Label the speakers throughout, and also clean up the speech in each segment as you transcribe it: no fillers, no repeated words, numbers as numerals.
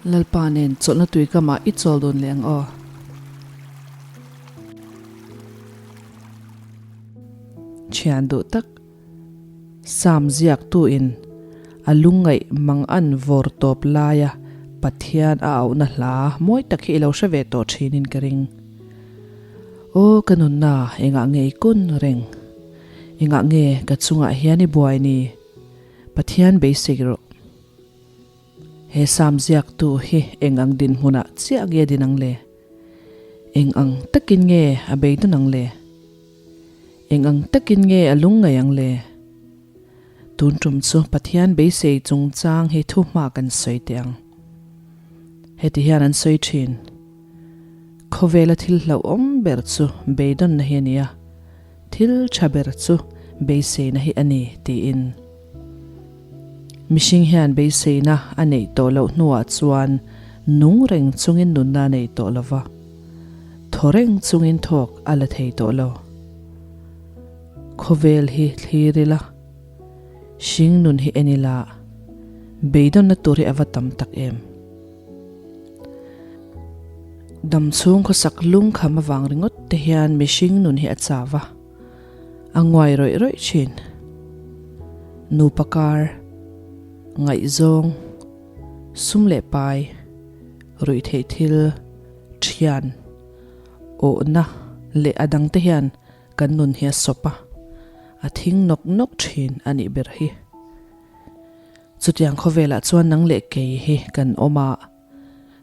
Speaker 1: Lalpa nen chawlhna tuikamah i chawl dun leh ang aw. Thian duh tak Sam ziaktu in a lungngaih mang an vawr tawp laia Pathian a auhna hla mawi tak hi i lo hre ve tawh thin in ka ring. Aw ka nunna engah nge i kun reng? Engah nge ka chungah hian i buai ni? Pathian beisei rawh. He Sam ziaktu hi eng ang dinhmunah chiah nge din ang le? Eng ang takin nge a beidun ang le? Eng ang takin nge a lung ngaih ang le? Tun tum chu Pathian beisei chungchang hi thu hma kan sawi teh ang. Heti hian an sawi thin, Khawvela thil hlauhawm ber chu beidawnna hi a ni a, thil tha ber chu beiseina hi a ni, tiin. Mihring hian beiseina a neih tawh loh hnuah chuan nung reng chungin nunna a nei tawh lo va, thaw reng chungin thawk a la thei tawh lo. Khawvel hi thlir ila, hring nun hi en ila, beidawnna tur hi a va tam tak em. Damchhung khawsak lungkham avang ringawt te hian mihring nun hi a chau va. A nguai rawih rawih thin. Nupa kar, ngaihzawng, sum leh pai, ruihtheih thil, thian, awhna leh a dangte hian kan nun hi a sawp a, a thing nawk nawk thin a nih ber hi. Chutiang khawvelah chuan nang leh kei hi kan awm a.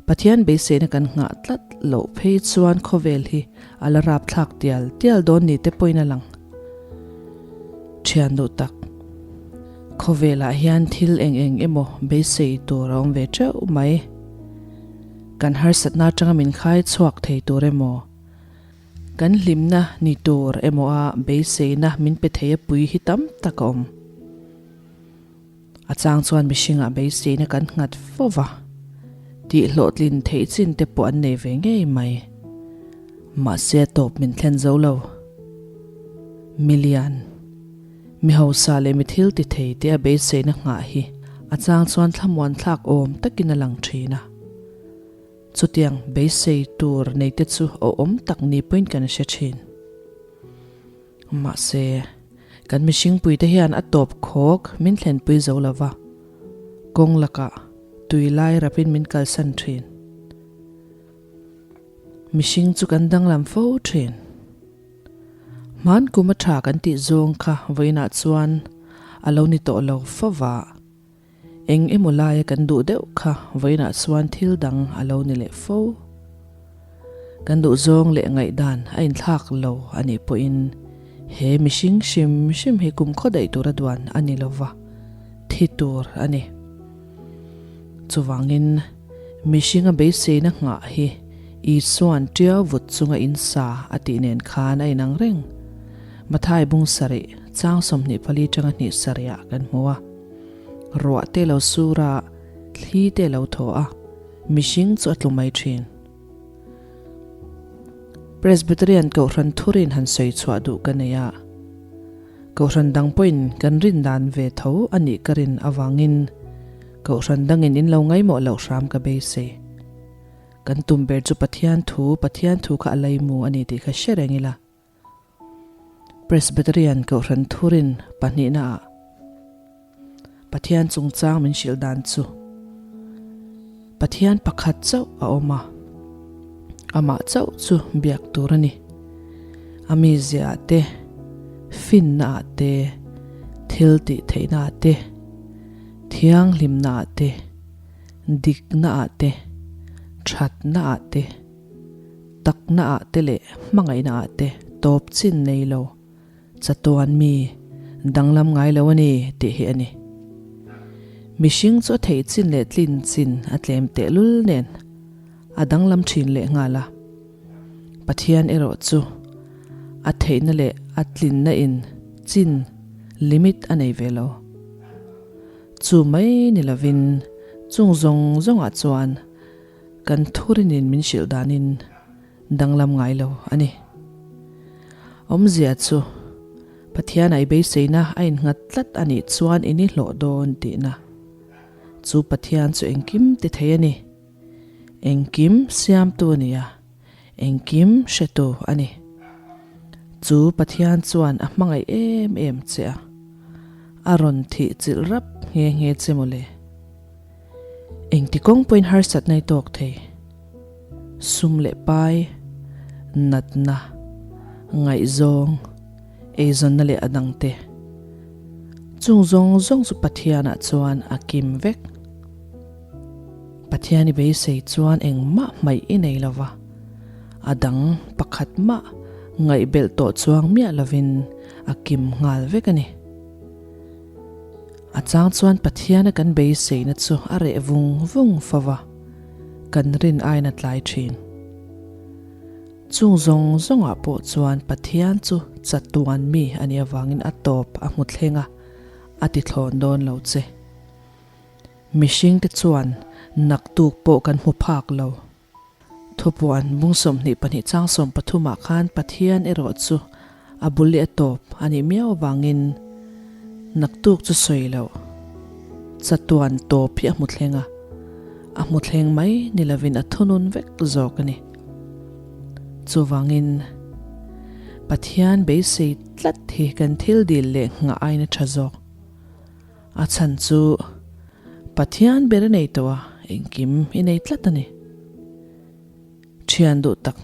Speaker 1: Pathian beiseina kan nghah tlat loh phei chuan khawvel hi a la rapthlak tial tial dawn ni te pawhin a lang. Thian duh tak, khawvelah hian thil eng eng emaw beisei tur a awm ve teuh mai. Kan harsatna atanga min khai chhuak thei tur emaw, kan hlimna ni tur emaw a beiseina min pe thei a pui hi tam tak a awm. A chang chuan mihringah beiseina kan nghat fo va, tih hlawhtlin theih chin te pawh an nei ve ngei mai. Mahse a tawp min thlen zo lo. Milian, mi hausa leh mi thil ti thei te a beiseina nghah hi a chang chuan thlamuan thlak awm takin a lang thin a. Chutiang beisei tur nei te chu awm tak ni pawhin kan hre thin. Mahse, kan mihringpuite hian a tawp khawk min thlenpui zo lo va, kawng lakah tui lai rapin min kalsan thin. Mihring chu kan danglam fo thin. Hman kum a tha kan tih zawng kha vawiinah chuan a lo ni tawh lo fo va, eng emaw laia kan duh deuh kha vawiinah chuan thil dang a lo ni leh fo. Kan duhzawng leh ngaihdan a inthlak lo a nih pawhin he mihring hrim hrim hi kumkhaw daih tura duan a ni lova, thi tur a ni. Chuvangin mihringa beiseina nghah hi Isua'n ṭiau vut chunga insa a tih nen khan a inang reng. Mathai bung sarih, chang 24 ṭanga hnih sarihah kan hmu a. Ruah te lo sur a, thli te lo thaw a. Mihring chu a tlu mai thin. Presbyterian Kohhran thurin han sawi chhuah duh ka nei a. Kohhran dang pawhin kan rin dan ve tho a nih ka rin avangin Kohhran dangin in lo ngaimawh loh hram ka beisei. Kan tum ber chu Pathian thu, Pathian thu kha a laimu a ni tih kha hre reng ila. Presbyterian Kohhran thurin pahnihnaah Pathian chungchang min hrilh dan chu Pathian pakhat chauh a awm a, amah chauh chu biak tur a ni. A mizia ah te, finna ah te, thil tih theihna ah te, thianghlimna ah te, dikna ah te, thatna ah te, Takna ah te leh hmangaihna ah te tawp chin nei lo, chatuan mi danglam ngai lo a ni tih hi a ni. Mihring chu a theih chin leh tlin chin a tlem tehlul nen a danglam thin leh nghal a. Pathian erawh chu a theihna leh a tlinna in chin, limit, a nei ve lo. Chu mai ni lovin chung zawng zawngah chuan Kan thurinin min hrilh danin danglam ngai lo a ni. Awmzia chu Pathian ai beiseina a innghat tlat a nih chuan in i hlawh dawn tihna. Chu Pathian chu engkim ti thei a ni. Engkim siamtu a ni a, engkim hretu a ni. Chu Pathian chuan a hmangaih em em che a, a rawn thih chilh rap nghe nghe che mawle. Engti kawng pawhin harsatna i tawk thei. Sum leh pai, natna, ngaihzawng, eizawnna leh a dangte. Chung zawng zawng chu Pathianah chuan a kim vek. Pathian i beisei chuan engmah hmaih i nei lo va, a dang pakhat mah ngaihbelh tawh chuang miah lovin a kim nghal vek a ni. A chang chuan Pathiana kan beiseina chu a reh vung vung fo va, kan rin aiin a tlai thin. Chung zawng zawngah pawh chuan Pathian chu chatuan mi a nih avangin a tawp a hmu thleng a, a ti thlawn dawn lo che. Mihringte chuan naktuk pawh kan hmu phak lo. Thupuan bung 22 chang 13 ah khan Pathian erawh chu a bul leh a tawp a nih miau avangin naktuk chu sawi loh. Chatuan tawp hi a hmu thleng a, a hmu thleng mai ni lovin a thunun vek zawk a ni. Chuvangin Pathian beisei tlat hi kan thil dil leh nghah aiin a tha zawk. A chhan chu Pathian ber i nei tawh a, engkim i nei tlat a ni. Thian duh tak,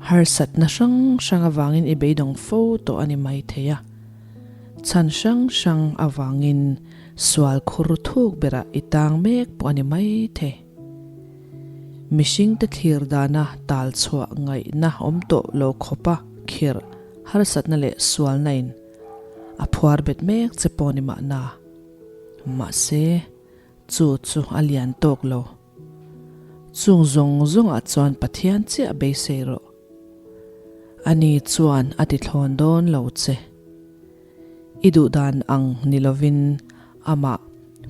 Speaker 1: harsatna hrang hrang avangin i beidawng fo tawh a ni mai thei a. Chhan hrang hrang avangin sual khur thuk berah i tang mek pawh a ni mai thei. Mihringte thlir dana tal chhuah ngaihna awm tawh lo khawpa khirh harsatna leh sualna in A phuar bet mek che pawh ni mahna. Mahse, chu chu a lian tawk lo. Chung zawng zawngah chuan Pathian chiah beisei rawh. Ani chuan a ti thlawn dawn lo che. I duhdan ang ni lovin amah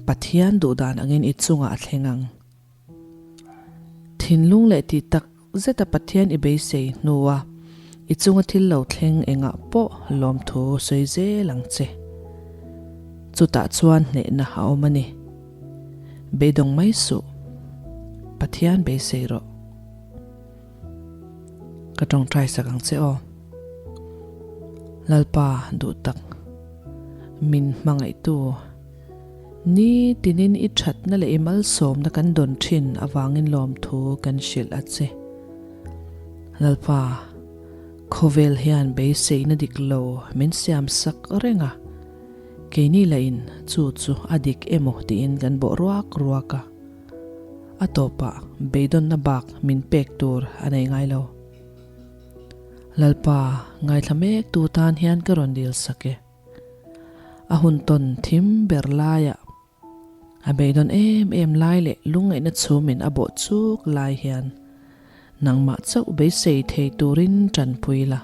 Speaker 1: Pathian duhdan angin i chungah a thleng ang. Thinlung leh tih tak zeta Pathian i beisei hnua i chunga thil lo thleng engah pawh lawmthu sawi zel ang che. Chutah chuan hnehna a awm a ni. Beidawng mai suh. Pathian beisei rawh. Ka tawngtai sak ang che aw. Lalpa duh tak min hmangaihtu. Ni tinin i thatna leh i malsawmna kan dawn thin avangin lawmthu kan hrilh a che. Lalpa, khawvel hian beiseina dik lo min siam sak reng a, keini lahin chu chu a dik emaw tiin kan bawh ruak ruak a, a tawpah beidawnna bak min pek tur a nei ngai lo. Lalpa, ngaithla mek tu tan hian ka rawn dil sak e. A hun tawn thim ber laiah a beidawn em em lai leh lungngaihna chhumin a bawh chuk lai hian nangmah chauh beisei thei turin tanpui la,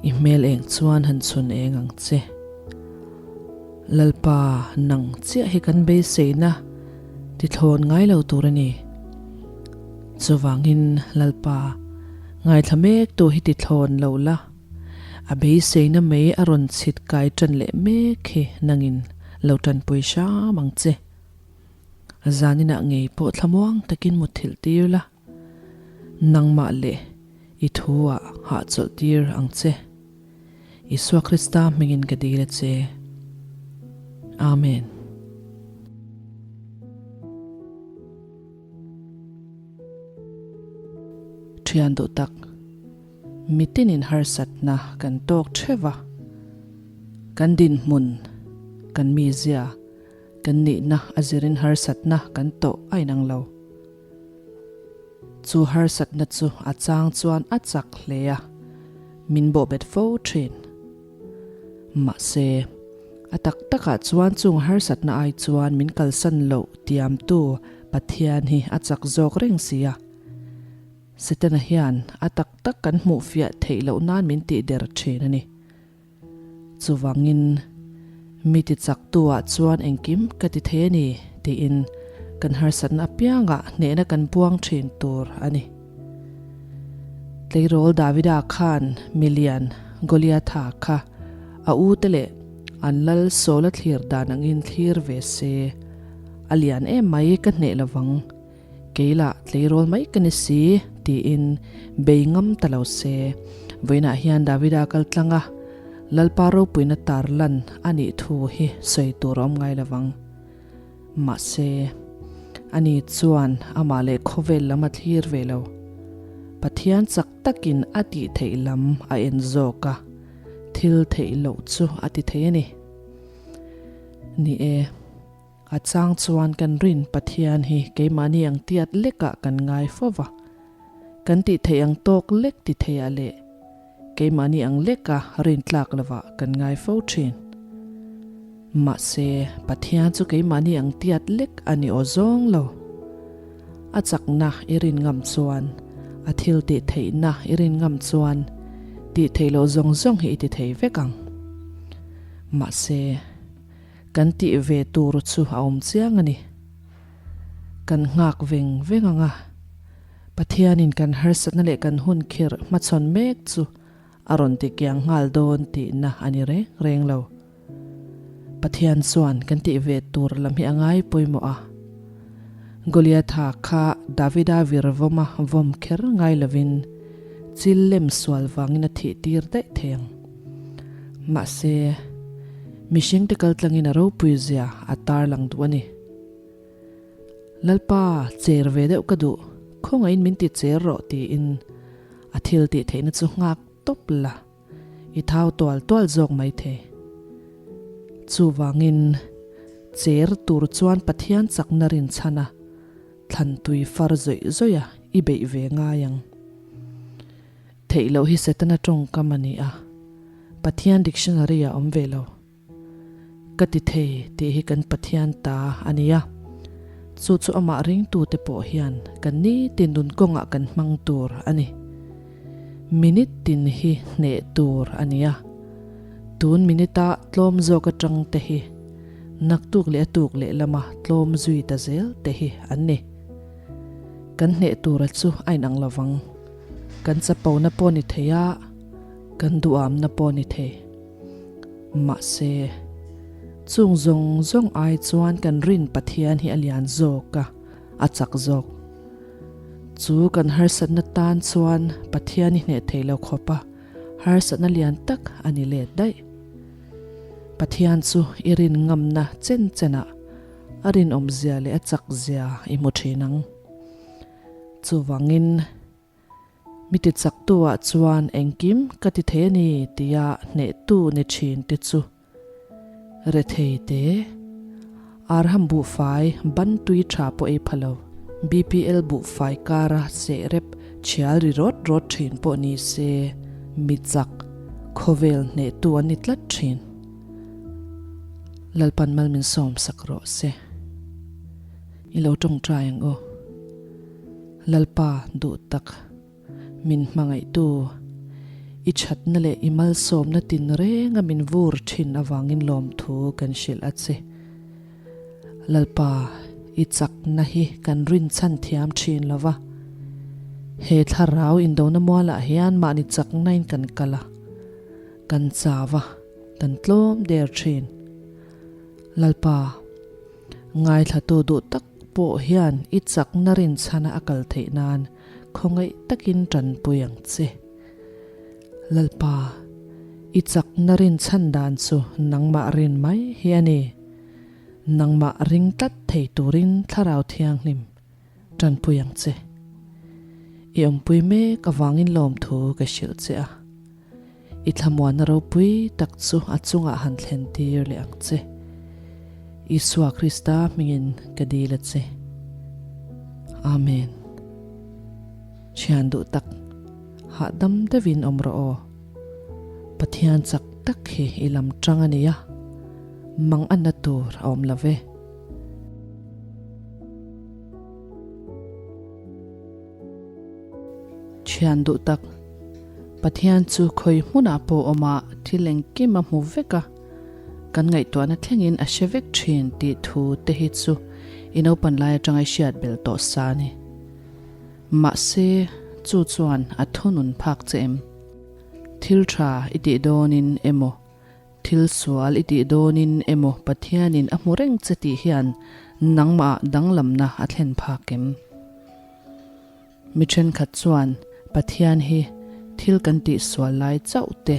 Speaker 1: i hmel eng chuan han chhun eng ang che. Lalpa nang chiah hi kan beiseina tithlawn ngai lo tur a ni. Chuvangin Lalpa ngaithla mek tu hi tithlawn lo la. A beiseina mai a rawn chhit kai tan leh mek hi nangin lo tanpui hram ang che. Zaninah ngei pawh thlamuang takin mutthilh tir la, nangmah leh i thu-ah hahchawlh tir ang che. Isua Krista hmingin ka dil a che. Amen. Thian duh tak. Mitinin harsatna kan tawk theuh va, kan dinhmun, kan mizia, kan nihna a zirin harsatna kan tawh a inang lo. Chu harsatna chu a chang chuan a chak hle a, min bawhbet fo thin. Mahse, a tak takah chuan chung harsatna ai chuan min kalsan loh tiamtu Pathian hi a chak zawk reng si a. Setana hian a tak tak kan hmuh fiah theih loh nan min tih der thin a ni. Chuvangin, mi ti chaktu ah chuan engkim ka ti thei a ni tiin kan harsatna apiangah hnehna kan buang thin tur a ni. Tleirawl Davida khan milian Goliatha kha a ute leh an lal Saula thlir dan angin thlir ve se, a lian em mai ka hneh lovang. Kei lah tleirawl mai ka ni si, tiin bei ngam ta lo se. Vawiinah hian Davida kal tlang a, Lalpa ropuina tar lan a nih thu hi sawi tur a awm ngai lo vang. Mahse, ani chuan amah leh khawvel lam a thlir ve lo. Pathian chak takin a tih theih lam a en zawk a, thil theih loh chu a ti thei a ni. Ni e. A chang chuan kan rin Pathian hi keimahni ang tiat lekah kan ngai fo va. Kan tih theih ang tawk lek ti theiah leh keimahni ang leka rin tlak lovah kan ngai fo thin. Mahse, Pathian chu keimahni ang tiat lek a ni aw zawng lo. A chakna i rin ngam chuan, a thil tih theihna i rin ngam chuan tih theih loh zawng zawng hi i ti thei vek ang. Mahse. Kan tih ve tur chu a awm chiang a ni. Kan nghak veng veng ang a, Pathianin kan harsatna leh kan hun khirh hmachhawn mek chu a rawn ti kiang nghal dawn tihna a ni reng reng lo. Pathian chuan kan tih ve tur lam hi a ngai pawimawh a. Goliatha kha Davida vir vawma vawm kher ngai lovin chil lem sual vangin a thih tir daih thei ang. Mahse, mihringte kaltlangin a ropui zia a tarlang duh a ni. Lalpa, cher ve deuh ka duh, khawngaihin min ti cher rawh tiin a thil tih theihna chu nghak tawp la, i thau tual tual zawk mai thei. Chuvangin, cher tur chuan Pathian chakna rinchhan a, thlan tui far zawih zawih a i beih ve ngai ang. Theih loh hi Setana tawngkam a ni a, Pathian dictionary ah awm ve lo. Ka ti thei tih hi kan Pathian ta a ni a, chu chu amah ringtute pawh hian kan nitin nun kawngah kan hmang tur a ni. Minute tin hi hneh tur a ni a, tun minute a tlawm zawk atang te hi naktuk leh a tuk leh lama tlawm zui ta zel te hi an ni. Kan hneh tura chu a inang lovang. Kan chapona pawh ni thei a, kan duhamna pawh ni thei. Mahse, chung zawng zawng ai chuan kan rin Pathian hi a lian zawk a, a chak zawk. Chu kan harsatna tan chuan Pathian i hneh thei lo khawp a, harsatna lian tak a ni let daih. Pathian chu i rin ngamna chen chenah a rinawmzia leh a chakzia i hmu thin ang. Chuvangin, mi ti chaktu-ah chuan engkim ka ti thei a ni tia hnehtu ni thin te chu rethei te, Arham buhfai ban tui tha pawh ei pha lo, BPL buhfai kara sehrep chhial ri rawt rawt thin pawh ni se, mi chak, khawvel hnehtu an ni tlat thin. Lalpan mal min sawmsak rawh se. I lo tawngtai ang u. Lalpa duh tak, min hmangaihtu, i thatna leh i malsawmna tinrenga min vur thin avangin lawmthu kan hrilh a che. Lalpa, i chakna hi kan rinchhan thiam thin lo va. He thlarau indona mualah hian mahni chaknain kan kal a, kan chau a, kan tlawm der thin. Lalpa. Ngaithlatu duh tak pawh hian i chakna rinchhana a kal theih nan khawngaih takin tanpui ang che. Lalpa, i chakna rinchhan dan chu nangmah rin mai hi a ni. Nangmah ring tlat thei turin Thlarau Thianghlim tanpui ang che. I awmpui mek avangin lawmthu ka hrilh che a. I thlamuanna ropui tak chu a chungah han thlen tir leh ang che. Isua Krista hmingin ka dil a che. Amen. Thian duh tak, hahdam deuhin awm rawh aw. Pathian chak tak hi i lam tang a nia, mang anna tur a awm lo ve. Thian duh tak, Pathian chu khawi hmunah pawh awma thil engkim a hmu vek a, kan ngaihtuahna thlengin a hre vek thin tih thu te hi chu i naupan lai atanga i hriat belh tawh sa a ni. Mahse, chu chuan a thunun phak che em? Thil tha i tih dawnin emaw, thil sual i tih dawnin emaw Pathianin a hmu reng che tih hian nangmah danglamna a thlen phak em? Mi thenkhat chuan Pathian hi thil kan tih sual lai chauh te,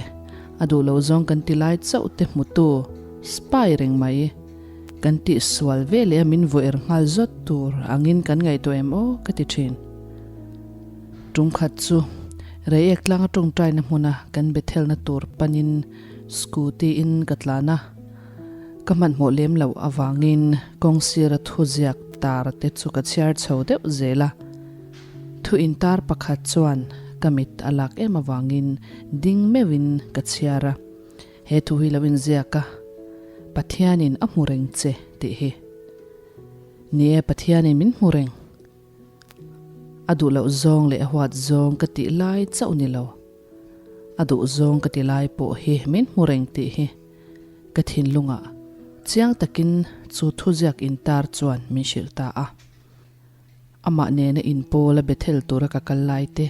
Speaker 1: a duh lo zawng kan ti lai chauh te hmutu spy reng mai. Kan tih sual ve leh a min vaw er nghal zawt tur angin kan ngaihtuah em aw ka ti thin. Tum khat chu Reiek tlanga tawngtaina hmuna kan Bethelna tur panin scooty in ka tlan a, ka hmanhmawh lem loh avangin kawng sira thuziak tar te chu ka chhiar chho deuh zel a. Thu intar pakhat chuan ka mit a lak em avangin ding meuhin ka chhiar a, he thu hi lo inziak a, Pathianin a hmu reng che tih hi. Ni e, Pathianin min hmu reng. A duh loh zawng leh a huat zawng ka tih lai chauh ni lo. A duh zawng ka ti lai pawh hi min hmu reng tih hi ka thinlungah chiang takin chu thuziak intar chuan min hrilh ta a. Amah nena inpawl a Bethel tura ka kal lai te,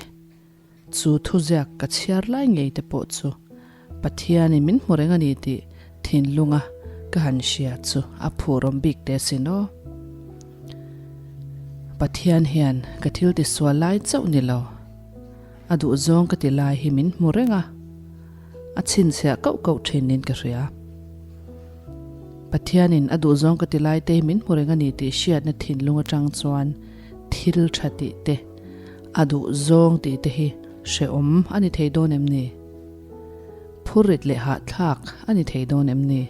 Speaker 1: chu thuziak ka chhiar lai ngei te pawh chu Pathianin min hmu reng a ni tih thinlunga ka han hria chu a phurawm bik te asin aw. Pathian hian ka thil tisual lai chauh ni lo, a duhzawng ka ti lai hi min hmu reng a, a chhinchhiah koh koh thin niin ka hria. Pathianin a duhzawng ka ti lai te hi min hmu reng a ni tih hriatna thinlung atang chuan thil tha tih te, a duhzawng tih te hi hrehawm a ni thei dawn em ni? Phurrit leh hahthlak a ni thei dawn em ni?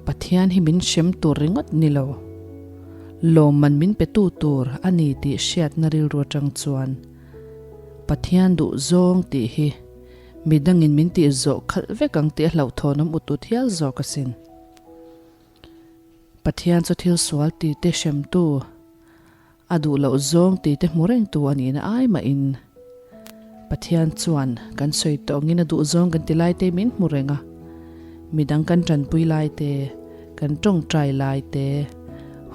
Speaker 1: Pathian hi min hrem tur ringawt ni lo, lawmman min petu tur a ni tih hriatna rilru atang chuan Pathian duhzawng tih hi Midangin min tih zawh khalh vek ang tih a hlauhthawn awm ut ut hial zawk asin. Pathian chu thil sual ti te hremtu, a duh loh zawng ti te hmu rengtu a nihna ai mahin Pathian chuan kan sawi tawngin a duh zawng kan ti lai te min hmu reng a, midang kan tanpui lai te, kan tawngtai lai te,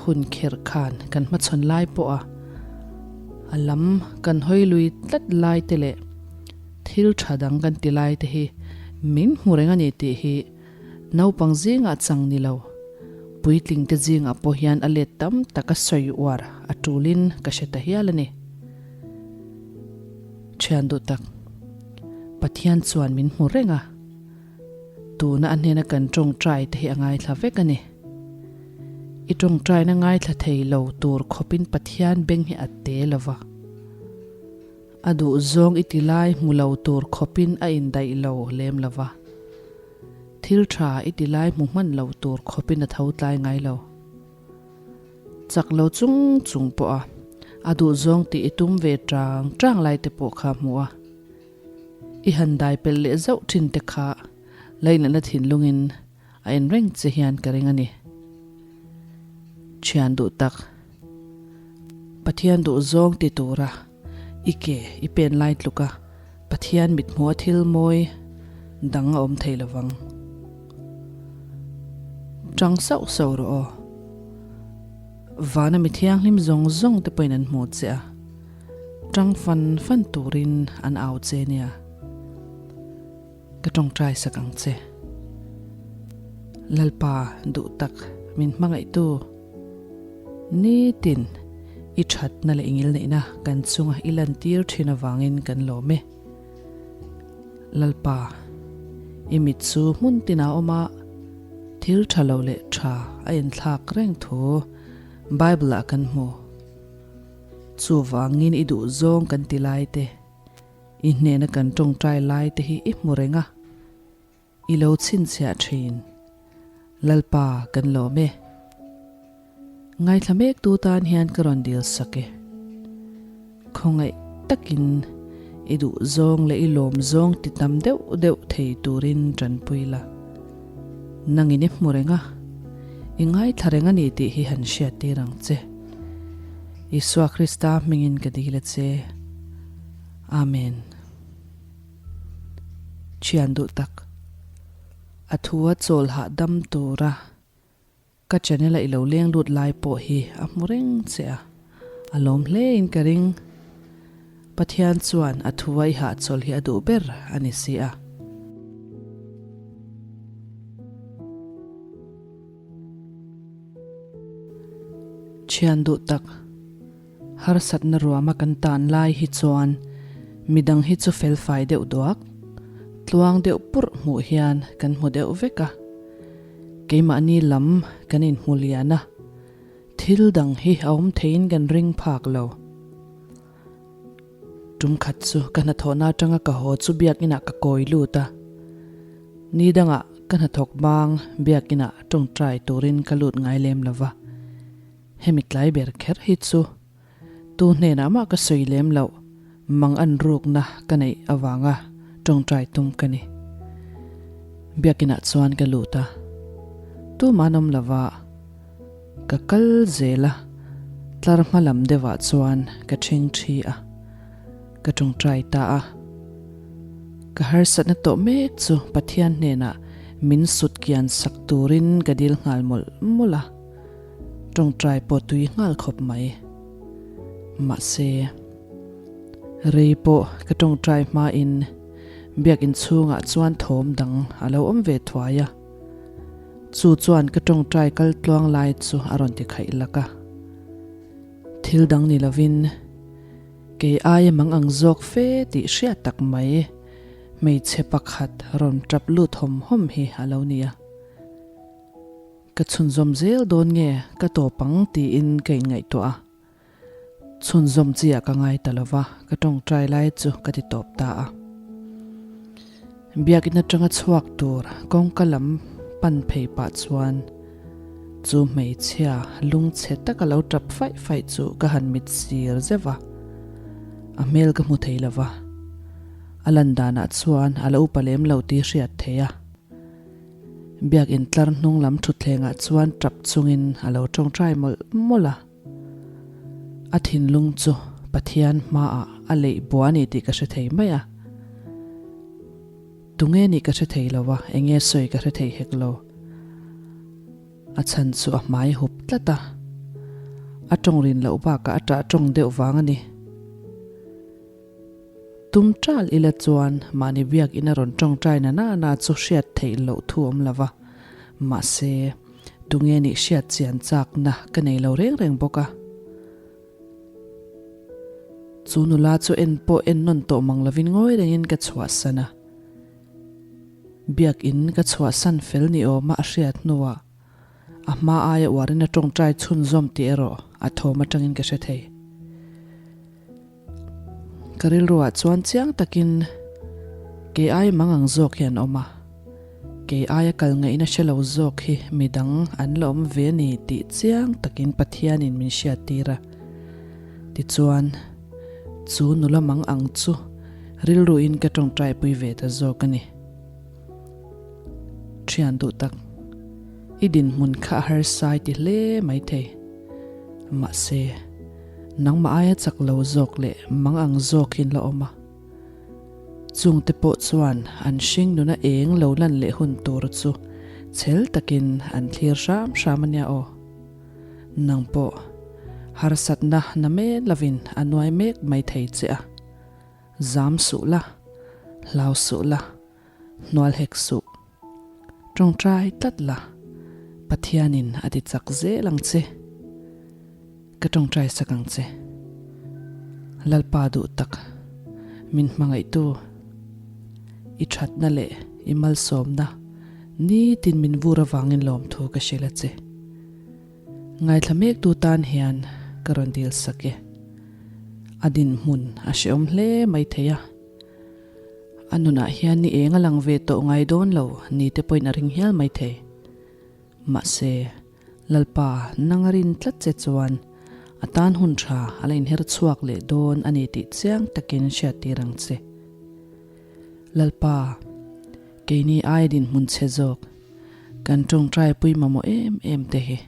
Speaker 1: hun kherh khan kan hmachhawn lai pawh a, a lam kan hawi lui tlat lai te leh Thil tha dang kan ti lai te hi min hmu reng a ni tih hi naupang zingah chang ni lo, puitling te zingah pawh hian a let tam tak a sawi uar a tulin ka hre ta hial a ni. Thian duh tak, Pathian chuan min hmu reng a, tuna a hnena kan tawngtai te hi a ngaithla vek a ni. I tawngtaina ngaithla thei lo tur khawpin Pathian beng hi a te lo va. A duh zawng i ti lai hmu lo tur khawpin a indaih lo lem lo va. Thil tha i ti lai hmu hman lo tur khawpin a tho tlai ngai lo. Chak lo chung chung pawh a, a duh zawng tih i tum ve tang tang lai te pawh kha hmu a. I han dai pelh leh zauh thin te kha lainatna thinlungin A en reng che hian ka ring a ni. Thian duh tak, Pathian duh zawng ti tura i ke i pen lai tluk a, Pathian mithmuha thil mawi dang a awm thei lovang. Tang sauh sauh rawh aw. Vana mi thianghlim zawng zawng te pawhin an hmu che a, tang fan fan turin an au che nia. Ka tawngtai sak ang che. Lalpa duh tak min hmangaihtu nitin i thatna leh i ngilneihna kan chunga i lantir thin avangin kan lawm e. Lalpa, i mit chu hmun tinah awm a, thil tha lo leh tha a inthlak reng thu Bible-ah kan hmu. Chuvangin i duhzawng kan ti lai te. I hnena kan tawngtai lai te hi i hmu reng a, i lo chhinchhiah thin. Lalpa kan lawm e. Ngaithla mek tu tan hian ka rawn dil sak e. Khawngaih takin i duh zawng leh i lawm zawng ti tam deuh deuh thei turin tanpui la. Nangin i hmu reng a, i ngaithla reng a ni tih hi han hriattir ang che. Isua Krista hmingin ka dil a che. Amen. Thian duh tak. A thu a chawl hahdam tura ka channel a i lo leng lut lai pawh hi a hmu reng che a, a lawm hle in ka ring. Pathian chuan a thu a i hahchawl hi a duh ber a ni si a. Thian duh tak. Harsatna ruama kan tan lai hi chuan midang hi chu felfai deuh duak, tluang deuh purh hmuh hian kan hmu deuh vek a. Keimahni lam kan inhmu lian a, thil dang hi a awm theiin kan ring phak lo. Tum khat chu ka hnathawhna atanga ka haw chu biakinah ka kawi lut a, ni dangah ka hnathawk bang biakinah tawngtai turin ka lut ngai lem lo va, hemi tlai ber kher hi chu tu hnenah mah ka sawi lem loh mang an rukna ka neih avanga tawngtai tum ka ni. Biakinah chuan ka lut a, tumah an awm lo va. Ka kal zel a, tlar hma lam deuhah chuan ka ṭhing ṭhi a, ka ṭawngṭai ta a. Ka harsatna tawh mek chu Pathian hnenah min sut kian sak turin ka dil nghal mawlh mawlh a, ṭawngṭai pawh tui nghal khawp mai. Mahse, rei pawh ka ṭawngṭai hmain biakinn chhungah chuan thawm dang a lo awm ve thuai a. Chu chuan ka tawngtai kal tluang lai chu a rawn ti khaih lak a. Thil dang ni lovin kei aia mang ang zawk fe tih hriat tak mai hmeichhe pakhat rawn tap lut hawm hawm hi a lo ni a. Ka chhunzawm zel dawn nge ka tawp ang tiin ka inngaihtuah a. Chhunzawm chi ah ka ngai ta lova, ka tawngtai lai chu ka ti tawp ta a. Biakinn atanga chhuak tur kawngka lam pan phei pah chuan chu hmeichhia lungchhe taka lo tap faih faih chu ka han mit sir zeuh a, a hmel ka hmu thei lova, a lan danah chuan a la upa lem lo tih hriat theih a. Biakinn tlar hnung lam thutthlengah chuan tap chungin a lo tawngtai mawlh mawlh a. A thinlung chu Pathian hmaah a leih bua a ni tih ka hre thei mai a. Tunge nih ka hre thei lo a, enge sawi ka hre thei hek lo. A chhan chu a hmai hup tlat a, a tawng rin loh bakah a ṭah tawng deuh vang a ni. Tum ṭal ila chuan mahni biakinn a rawn ṭawngṭai na na na chu hriat theih loh thu awm lo va, mahse, tunge nih hriat chian chakna ka nei lo reng reng bawk a. Chu nula chu en pawh en nawn tawh mang lovin ngawi rengin ka chhuahsan a. Biakinn ka chhuahsan fel ni awma a hriat hnuah a hma aia uarin a ṭawngṭai chhunzawm tih erawh a thawm aṭangin ka hre thei. Ka rilruah chuan chiang takin kei ai mang ang zawk hi an awm a, kei aia kal ngaihna hre lo zawk hi midang an la awm ve a ni tih chiang takin Pathianin min hriattir a. Tichuan, chu nula mang ang chu rilruin ka tawngtaipui ve ta zawk a ni. Thian duh tak, i dinhmun kha a harsai ti hle maithei. Mahse. Nangmah aia chak lo zawk leh mang ang zawkin la awm a. Chungte pawh chuan an hring nuna eng lo lan leh hun tur chu chhel takin an thlir hram hram a nia aw. Nang pawh harsatna na men lovin a nuai mek mai thei che a. Zam suh la, hlau suh la. Hnual hek suh. Tawngtai tlat la, Pathianin a ti chak zel ang che. Ka tawngtai sak ang che. Lalpa duh tak, min hmangaihtu, i thatna leh i malsawmna nitin min vur avangin lawmthu ka hrilh a che. Ngaithla mektu tan hian ka rawn dil sak e. A dinhmun a hrehawm hle mai thei a. A nunah hian ni eng a lang ve tawh ngai dawn lo ni te pawhin a ring hial mai thei. Mahse, Lalpa nang a rin tlat che chuan a tan hun tha a la inher chhuak leh dawn a ni tih chiang takin hriattir ang che. Lalpa, keini aia dinhmun chhe zawk, kan tawngtai pui mamawh em em te hi.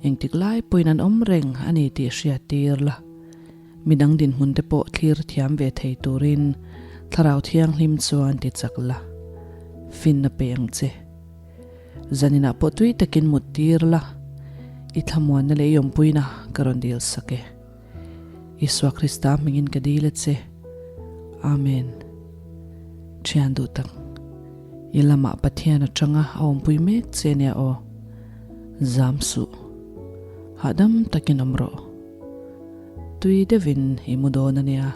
Speaker 1: Engtik lai pawhin an awm reng a ni tih hriat tir la. Midang dinhmun te pawh thlir thiam ve thei turin Thlarau Thianghlim chuan ti chak la, finna pe ang che. Zaninah pawh tui takin mut tir la, i thlamuanna leh i awmpuina ka rawn dil sak e. Isua Krista hmingin ka dil a che. Amen. Thian duh tak, i lamah Pathian atanga a awmpui mek che nia aw. Zam suh. Hahdam takin awm rawh. Tui deuhin i mu dawn a nia,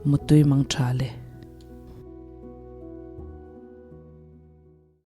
Speaker 1: muttui mang tha le.